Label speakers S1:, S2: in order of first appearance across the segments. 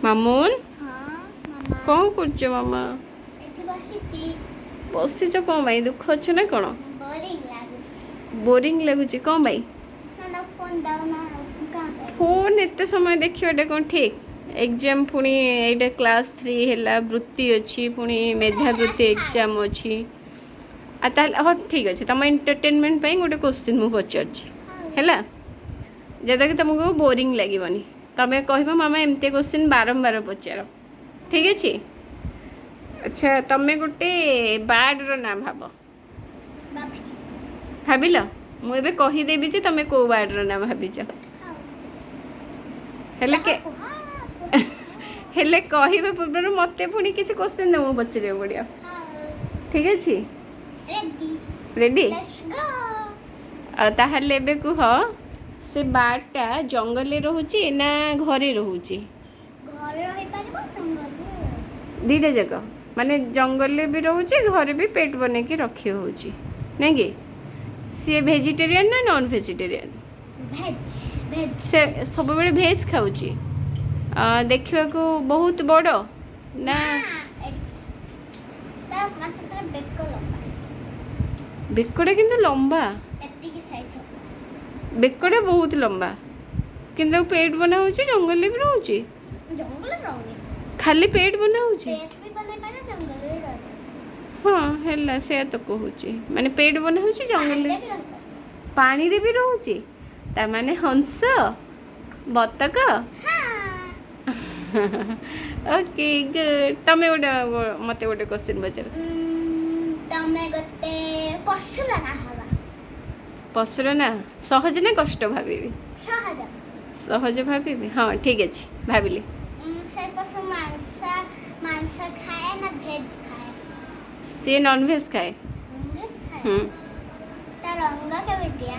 S1: ମାମୁନ।
S2: ହଁ ମାମା।
S1: କ'ଣ କରୁଛ ମାମା?
S2: ଏଠି ବସିଛି।
S1: ବସିଛ କ'ଣ ପାଇଁ? ଦୁଃଖ ଅଛ ନା କ'ଣ?
S2: ବୋରିଂ ଲାଗୁଛି।
S1: ବୋରିଂ ଲାଗୁଛି କ'ଣ ପାଇଁ?
S2: ନା ନା, ଫୋନ୍ ଦଉନ, କ'ଣ କରିବି?
S1: ଫୋନ୍ ଏତେ ସମୟ ଦେଖିବାଟା କ'ଣ ଠିକ୍? ଏକ୍ଜାମ୍ ପୁଣି, ଏଇଟା କ୍ଲାସ୍ 3 ହେଲା, ବୃତ୍ତି ଅଛି, ପୁଣି ମେଧାବୃତ୍ତି ଏକ୍ଜାମ୍ ଅଛି। ଆଉ ତାହେଲେ ହଉ, ଠିକ୍ ଅଛି, ତୁମ ଏଣ୍ଟରଟେନମେଣ୍ଟ ପାଇଁ ଗୋଟେ କୋଶ୍ଚିନ୍ ମୁଁ ପଚାରୁଛି।
S2: ହଉ।
S1: ହେଲା, ଯେଉଁଟାକି ତୁମକୁ ବୋରିଂ ଲାଗିବନି, ତୁମେ କହିବ ମାମା ଏମିତି କୋଶ୍ଚିନ୍ ବାରମ୍ବାର ପଚାର। ଠିକ୍ ଅଛି? ଆଚ୍ଛା, ତୁମେ ଗୋଟେ ବାର୍ଡ଼ର ନାଁ ଭାବ।
S2: ବାପି।
S1: ଭାବିଲ? ମୁଁ ଏବେ କହିଦେବି ଯେ ତୁମେ କେଉଁ ବାର୍ଡ଼ର ନାଁ ଭାବିଛ।
S2: ହଉ।
S1: ହେଲେ କେ
S2: କୁହ କୁହ।
S1: ହେଲେ କହିବା ପୂର୍ବରୁ ମୋତେ ପୁଣି କିଛି କୋଶ୍ଚିନ୍ ତୁମକୁ ପଚାରିବାକୁ ପଡ଼ିବ।
S2: ହଉ।
S1: ଠିକ୍ ଅଛି?
S2: ରେଡି।
S1: ରେଡି?
S2: Let's go.
S1: ଆଉ ତାହେଲେ ଏବେ କୁହ, ସେ ବାର୍ଡ଼ଟା ଜଙ୍ଗଲରେ ରହୁଛି ନା ଘରେ ରହୁଛି?
S2: ଘରେ ରହିପାରିବ, ଜଙ୍ଗଲରେ।
S1: ଦୁଇଟା ଯାକ, ମାନେ ଜଙ୍ଗଲରେ ବି ରହୁଛି, ଘରେ ବି ପେଟ୍ ବନେଇକି ରଖି ହେଉଛି, ନାଇଁ କି? ସିଏ ଭେଜିଟେରିଆନ୍ ନା ନନ୍ ଭେଜିଟେରିଆନ୍?
S2: Veg, veg.
S1: ସେ ସବୁବେଳେ ଭେଜ୍ ଖାଉଛି। ଦେଖିବାକୁ ବହୁତ ବଡ଼ ନା?
S2: ତାର ମାତ୍ର ତାର ବେକ ଲମ୍ବା।
S1: ବେକଟା କିନ୍ତୁ ଲମ୍ବା।
S2: ଏତିକି ସାଇଜ୍ ହବ।
S1: ବେକଟା ବହୁତ ଲମ୍ବା, କିନ୍ତୁ ତାକୁ ପେଟ୍ ବନା ହେଉଛି, ଜଙ୍ଗଲରେ ବି ରହୁଛି।
S2: ଜଙ୍ଗଲରେ ରହୁନି।
S1: ଖାଲି ପେଟ୍ ବନା ହେଉଛି।
S2: ପେଟ୍ ବି ବନେଇ ପାରିବ, ଜଙ୍ଗଲରେ ବି ରହିପାରିବ।
S1: ହଁ, ହେଲା, ସେୟା ତ କହୁଛି, ମାନେ ପେଟ୍ ବନା ହେଉଛି, ଜଙ୍ଗଲରେ
S2: ପାଣିରେ ବି ରହିପାରିବ।
S1: ପାଣିରେ ବି ରହୁଛି। ତା ମାନେ ହଂସ, ବତକ।
S2: ହଁ।
S1: Okay, good. ତମେ ଗୋଟେ ମୋତେ ଗୋଟେ କୋଶ୍ଚିନ୍ ପଚାର।
S2: ତମେ ଗୋଟେ ପଶୁର ନାଁ ହବା।
S1: ପଶୁର ନା ସହଜ ନା କଷ୍ଟ ଭାବିବି?
S2: ସହଜ।
S1: ସହଜ ଭାବିବି? ହଁ, ଠିକ୍ ଅଛି, ଭାବିଲି।
S2: ସେ ପଶୁ ମାଂସ ଖାଏ ନା ଭେଜ୍ ଖାଏ?
S1: ସିଏ ନନଭେଜ୍ ଖାଏ।
S2: ଭେଜ୍ ଖାଏ?
S1: ହୁଁ।
S2: ତା ରଙ୍ଗ କେମିତିଆ?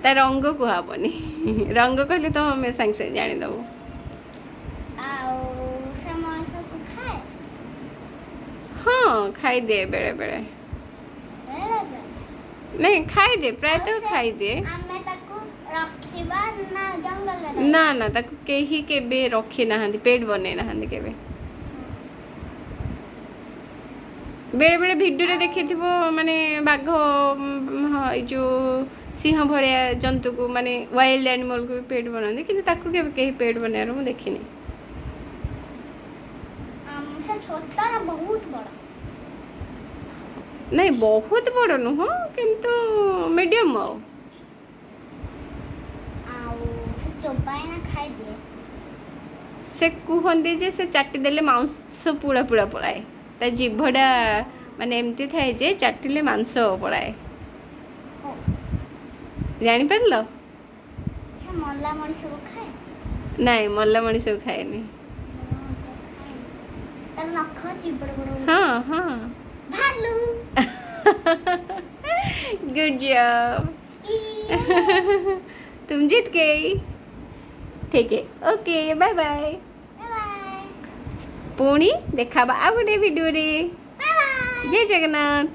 S1: ତା ରଙ୍ଗ କୁହାହବନି, ରଙ୍ଗ କହିଲେ ତ ଆମେ ସାଙ୍ଗେ ସାଙ୍ଗେ ଜାଣିଦେବୁ।
S2: ଆଉ ସେ ମଣିଷକୁ ଖାଏ?
S1: ହଁ, ଖାଇଦିଏ ବେଳେ ବେଳେ।
S2: ବେଳେ ବେଳେ?
S1: ନାଇଁ, ଖାଇଦିଏ ପ୍ରାୟତଃ।
S2: ଆଉ
S1: ଖାଇଦିଏ।
S2: ଆମେ ତାକୁ ରଖିବା ନା ଜଙ୍ଗଲରେ ରହିବ?
S1: ନା ନା, ତାକୁ କେହି କେବେ ରଖି ନାହାନ୍ତି, ପେଟ୍ ବନେଇ ନାହାନ୍ତି କେବେ। ବେଳେ ବେଳେ ଭିଡ଼ିଓରେ ଦେଖିଥିବ, ମାନେ ବାଘ, ହଁ, ଏଇ ଯେଉଁ ସିଂହ ଭଳିଆ ଜନ୍ତୁକୁ, ମାନେ ୱାଇଲ୍ଡ ଆନିମଲ୍କୁ ବି ପେଟ୍ ବନାନ୍ତି, କିନ୍ତୁ ତାକୁ କେବେ କେହି ପେଟ୍ ବନେଇବାର ମୁଁ ଦେଖିନି।
S2: ସେ ଛୋଟ ନା ବହୁତ ବଡ଼?
S1: ନାଇଁ, ବହୁତ ବଡ଼ ନୁହଁ, କିନ୍ତୁ ମିଡ଼ିୟମ୍ ଆଉ।
S2: ଆଉ ସେ ଚୋବାଏ ନା ଖାଇଦିଏ?
S1: ସେ କୁହନ୍ତି ଯେ ସେ ଚାଟି ଦେଲେ ମାଂସ ପୁଳା ପୁଳା ପଳାଏ। ତା ଜିଭଟା ମାନେ ଏମିତି ଥାଏ ଯେ ଚାଟିଲେ ମାଂସ ପଳାଏ।
S2: ଓ।
S1: ଜାଣିପାରିଲ?
S2: ସେ ମଲା ମଣିଷକୁ ଖାଏ?
S1: ନାଇଁ, ମଲା ମଣିଷକୁ ଖାଏନି।
S2: ମଲା ମଣିଷକୁ ଖାଏନି। ତାର ନଖ ଅଛି ବଡ଼ ବଡ଼ ବଡ଼?
S1: ହଁ।
S2: ଭାଲୁ।
S1: गुड जॉब, तुम जीत गई। ठीक है, ओके, बाय बाय।
S2: ବାय।
S1: ପୁଣି ଦେଖା ଆଉ ଗୋଟେ ଭିଡ଼ିଓରେ।
S2: ବାय।
S1: ଜୟ ଜଗନ୍ନାଥ।